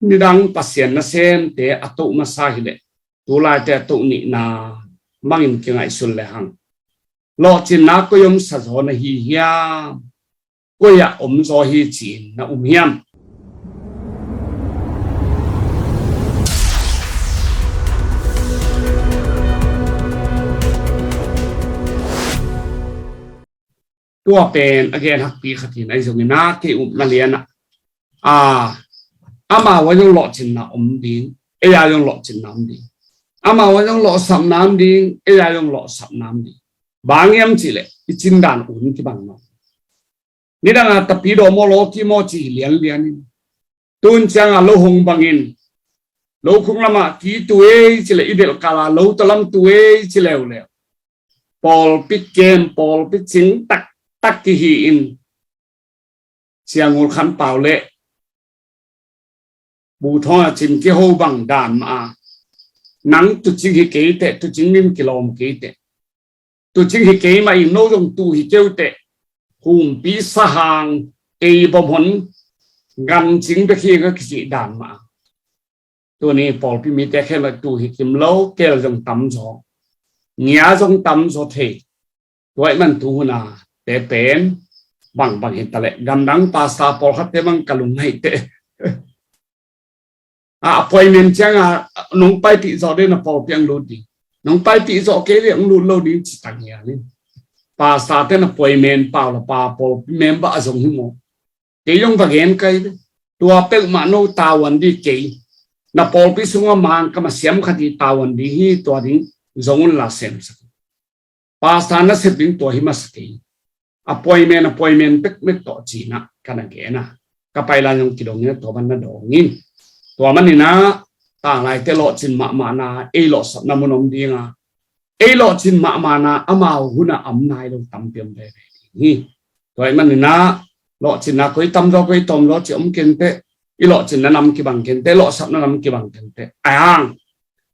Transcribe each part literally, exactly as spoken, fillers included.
nidang Pasian nasemte a toh masa hileh, tulaite a toh nihna mangin kingaihsun lehang, lawhcinna koi om sa zaw na hi hiam? Koi ah om zaw hi ci-in na um hiam? Tua pen a gen hakpi khat hi a, ahi zongin a kei upna lianah, a, amau a zong lawhcinna om ding, ei a zong lawhcinna om ding. Amau a zong lawhsapna om ding, ei a zong lawhsapna om ding. Bang hiam cihleh i cindan un kibang nawn. Nidangah tapi dawh maw, law ki maw ci hi lianlian in, tun ciangah lo hong bangin, lo khung lamah ki tu ei cileh, i delh kala lo talam tu ei ci leuleu. Pawlpi kem, pawlpi cing taktak kihi in, Sia Ngul Khan Pau le Bu Thawng a cim kiho bang dan mah a, nang tucing hi kei teh, tucing nin kilawm kei teh, tucing hi kei mah in no zong tu hi keu teh, humpi sahang ei bawm hon, gan cing bek hi ka kicih dan mah a. Tuni pawlpi mite khempeuh tu hi kim lo, kel zong tam zaw, ngia zong tam zaw thei. Tua ahih man tu hun a te pen bangbang hi taleh, gamdang pastor pawlkhatte bang ka lungngaih teh, a, appointment ciangah nong paipih zawh ding na pawlpi ang lut ding, nong paipih zawh kei leh ang lut lo ding ci tang hial in. Pastorte na appointment pau la pa pawlpi member a zong hi maw? Kei zong va gen kai ve. Tua peuhmah no tavuan ding kei. Na pawlpi sungah Mangkam a siam khat hi tavuan ding hi, tua ding zong un la semsak. Pastor na sep ding tua hi masa kei. Appointment, appointment pekmek tawh ci-in ah ka na gen a. Ka pai lai zong kidong in ah tua bang na dawng in. Tua manin ah, tanglaite lawhcin mahmahna, ei lawhsapna mun om ding a, ei lawhcin mahmahna amau hun a om nai lo tampi om veve ding hi. Tua ahih manin ah, lawhcinna koi tam zaw koi tawm zaw ci om kei inteh, i lawhcinna nam kibang kei inteh, lawhsapna nam kibang kei inteh. Ahang,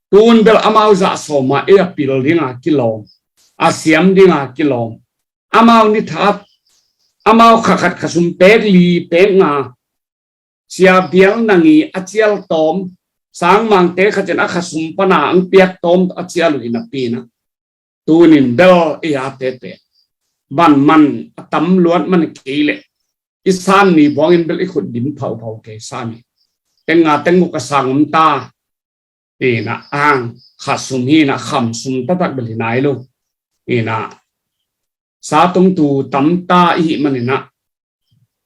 tun bel amau zah sawm a, ei a pil ding a kilawm, a siam ding a kilawm. Amau ni that, amau kha khat khasum pek li pek nga, sia bial nang i a cial tawm, sangmangte khat in a khasum pan a ang piak tawm a cial uh hi napi in ah, tunin bel ei a tete banman a tam luat man kei leh, i san ni buangin bel i khut dim phauphau kei sa mi. Teng nga teng guk a sang om ta. Ina ang khasum hi na, khamsum taktak bel hi nai lo. Ina sa tongtu tamta i hih manin ah,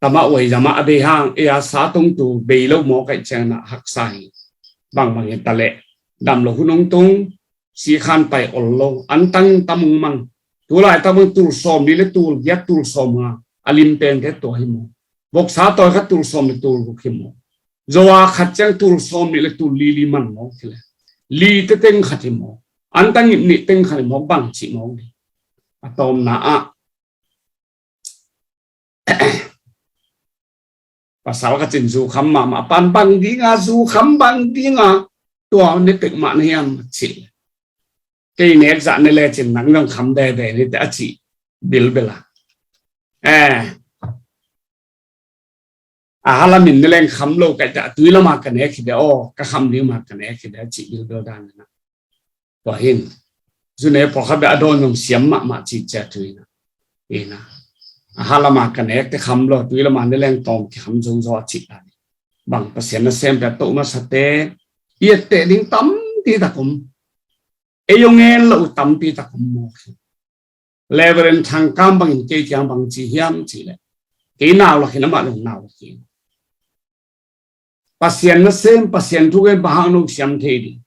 tama uai zama a bei hang, ei a sa tongtu bei lo maw kaih ciangin ah haksa hi. Bangbang hi taleh, dam lo hun hong tung, sikhan pai ol lo, antang tam hong mang. Tulai tam hong tul sawm li le tul giat, tul sawm nga a lim pente tua hi maw? Voksa tawi khat tul sawm le tul guk hi maw? Zoa khat ciang tul sawm nih le tul li li man mawk hi le, li te teng khat hi maw? Antang nih teng khat hi mawk, bang cih mawk ding? A tawmna ah, pasal ka cin zukham mahmah pan bang dinga, zukham bang dinga, tua ne pek mah na hiam cih le, kei nek zah ne le cin nang zong kham bebe ni te a cih bilbil a. Eh, a ha lamin ne leng kham lo kaih ta, a tui lama ka nek hi de aw, ka kham ding ma ka nek hi de a cih bilbil dan na. Tua hin zu ne pawlkhat beh a dawn zong siam mahmah cih cia tui na. Ina, a ha lama ka nek te kham lo, tui lama ne leng tawm kikham zo zaw a cih dan. Bang Pasian nasem pia toh masa te i etteh ding tampi tak om. Ei ong en lo uh tampi tak om mawk hi. Reverend Thangkam bangin kei kiang bang ci hiam cih le, kei nau lak hin amah zong nau lak hin. Pasian nasem, Pasian thu gen bang hang nong siam thei ding?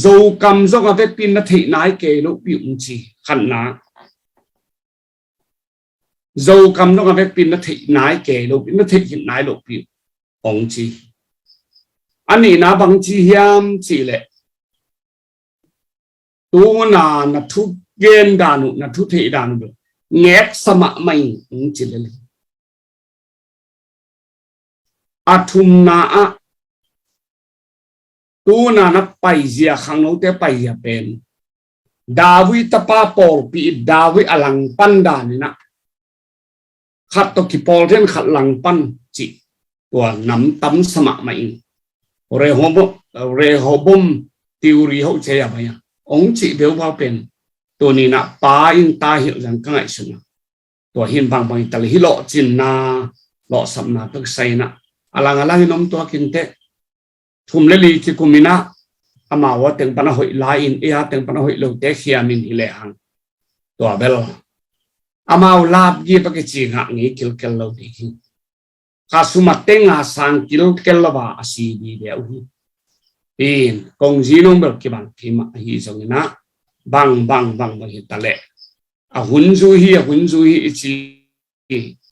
Zokam zong a vekpi in na theih nai kei lo pi ung ci, khatna. Zokam zong a vekpi in na theih nai kei lo pi, na theih khit nai lo pi ung ci. A nihna bang ci hiam cih le, tuna na thu gen dan uh, na thu theih dan uh, ngek sa mahmah ing ci lel hi. A thumna ah, tuna na paizia, khangnote paizia pen David tapa pawlpi, David a langpan dan in ah, khat tawh kipawl thei in khat langpan cih, tua nam tam sa mahmah ing. Rehoboam, Rehoboam theory hoh cia a bai a, ong cih beuhbau pen tuni-in ah pa in ta hilh zang ka ngaihsun a. Tua hi in bangbang hi ta leh hih lawhcinna, lawhsapna pek sai in ah, a lang a lang in om tuak inteh. Thum le li kikum in ah, amau a teng pan a hoih lai-in ei a teng pan a hoih lote khiam in hi lehang, tua bel amau lapgip a kici ngah ngei kilkel lo ding hi. Kha sum a teng a sang kilkel lo a, a si dide uh hi. Hi in kong zi nong bel kibang kei mah ahi zongin ah, bang bang bang bang hi ta leh, a hun zui hi, a hun zui hi i ci,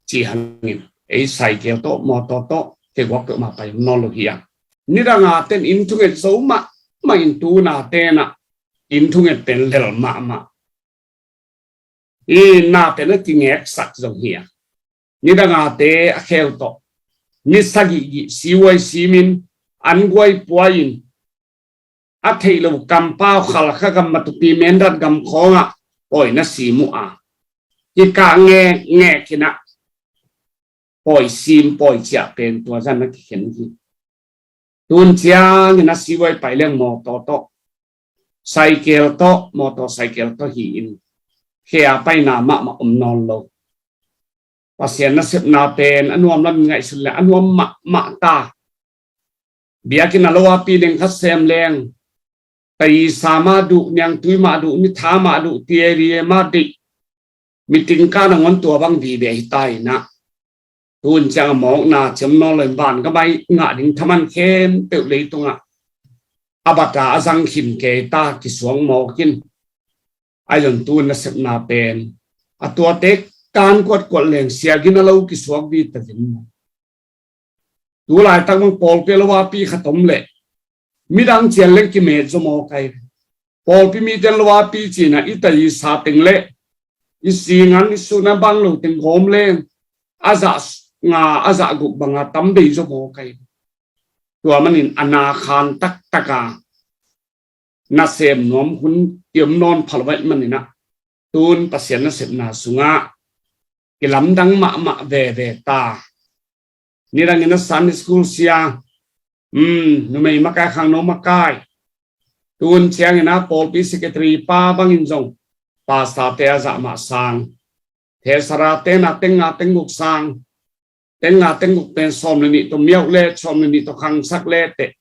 ci hangin ei cycle tawh, mawtaw tawh, kei guak peuhmah pai om nawn lo hi a. Nidang a ten inn thunget zo mahmah in, tu-in a ten ah inn thunget pen lel mahmah. Inn na pen a kingeksak zong hi a. Nidang a te a kheu tawh, ni sagih gih siuai simin, an guai puai in, a theih lo kampau Khalkha gam, Matupi, Mindat gam khawngah pawi na sim uh a, kikah ngekngek in ah pawi sim, pawi ciah pen tua zah na kikhen hi. Tun ciangin a siuai pai leng mawtaw tawh, cycle tawh, mawtaw cycle tawh hi in, khe a paina mahmah om nawn lo. Pasian nasepna pen a nuam lam in ngaihsun leh a nuam mahmah ta. Biakinn a lo a pi deng khat sem leng, taisa mah duh, niangtui mah duh, mitha mah duh, tiaria mah deih, meeting ka nangawn tua bang vive hi ta in ah, tun ciang a mawkna cem nawn lo in, van gam a i ngah ding thaman khempeuh leitungah a bat a, a zang khin kei ta, kisuang mawk in. Ahi zong tun nasepna pen a tuate kan kuatkuat leng siagin a lo kisuak vi ta vin maw. Tu laitak bang pawlpi a lo a pi khat om leh, midang cian leng kimet zaw maw kai. Pawlpi mite lo a pi cih in ah i taisa teng leh i singan i suna bang lo teng gawm leng, a zah nga, a zah guk banga tam dei zaw maw kai. Tua manin a na khan taktak a, nasem nuam hun i om nawn pha lo ahih manin ah, tun Pasian nasepna sungah kilamdang mahmah veve ta. Nidangin a Sunday school sia, um, numei makai, khangno makai, tun ciangin a pawlpi secretary pa bangin zong pastor te a zah mah sang, thesara te na teng nga teng guk sang, teng nga teng guk pen sawm le nih tawh miauh le, sawm le nih tawh khangsak le teh,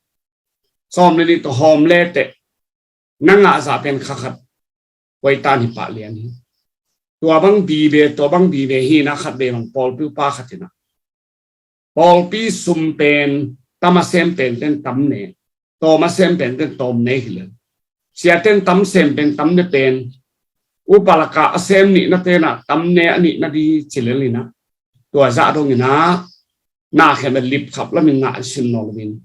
sawm le nih tawh hawm le teh, na ngah zah pen kha khat kuai tan hi pah lian hi. Tua bang vive, tua bang vive hi in ah, khat vei bang pawlpi upa khat in ah, pawlpi sum pen tam a sem pen ten tam ne, tawm a sem pen ten tawm ne hi lel. Sia ten tam sem pen tam ne pen, upa laka a sem nihna ten ah tam ne a nihna di ci lel in ah, tua zah dong in ah, na khen a lipkhap lam in ngah sin nawn lo in,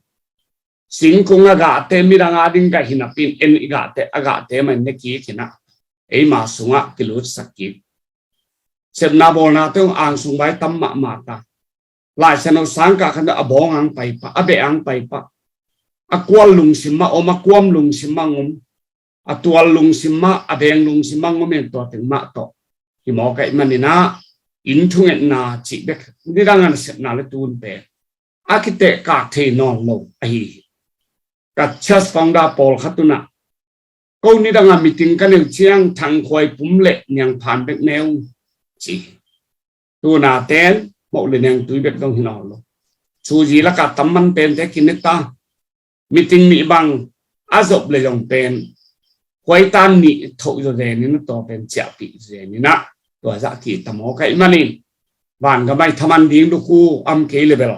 singkung a gahte, midang a ding gah hi napi in, en i gahte, a gahte mah in ne kik in ah, eima sungah kilutsak kik. Sepna bawlnate hong angsung vai tam mahmah ta. Laisiangtho sang kah khat a bawng ang pai pah, a beh ang pai pah, a kual lungsim mah om, a kuam lungsim mah om, a tual lungsim mah, a beng lungsim mah om in, tua teng mah tawh hi mawk ahih manin ah, inn thungetna cih bek nidang a nasepna le tun pen a kitehkak thei nawn lo ahi hi. Ka church founder pawlkhat un ah, ko nidang a meeting ka neu ciang thangkhuai pum le niangphan bek neu ci. Tuna ten moh le niangtui bek dong hi nawn lo. Suzi laka tam man pente kine ta. Meeting nih bang a zop le zong pen khuaitan nih thoh zaw zen in ah, tua pen ciahpih zen in ah, tua zah kih ta mawk ahih manin, vangam a i thaman ding lukhu om kei le bel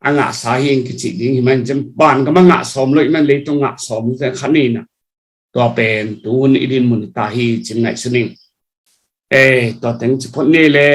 a ngahsa hi ing kicih ding hi man cem, vangam a ngah sawm lo ahih man leitung ngah sawm lo zen kha ni in ah, tua pen tun i dinmun ta hi cin ngaihsun ing. Eh, tua teng ci phot ni le.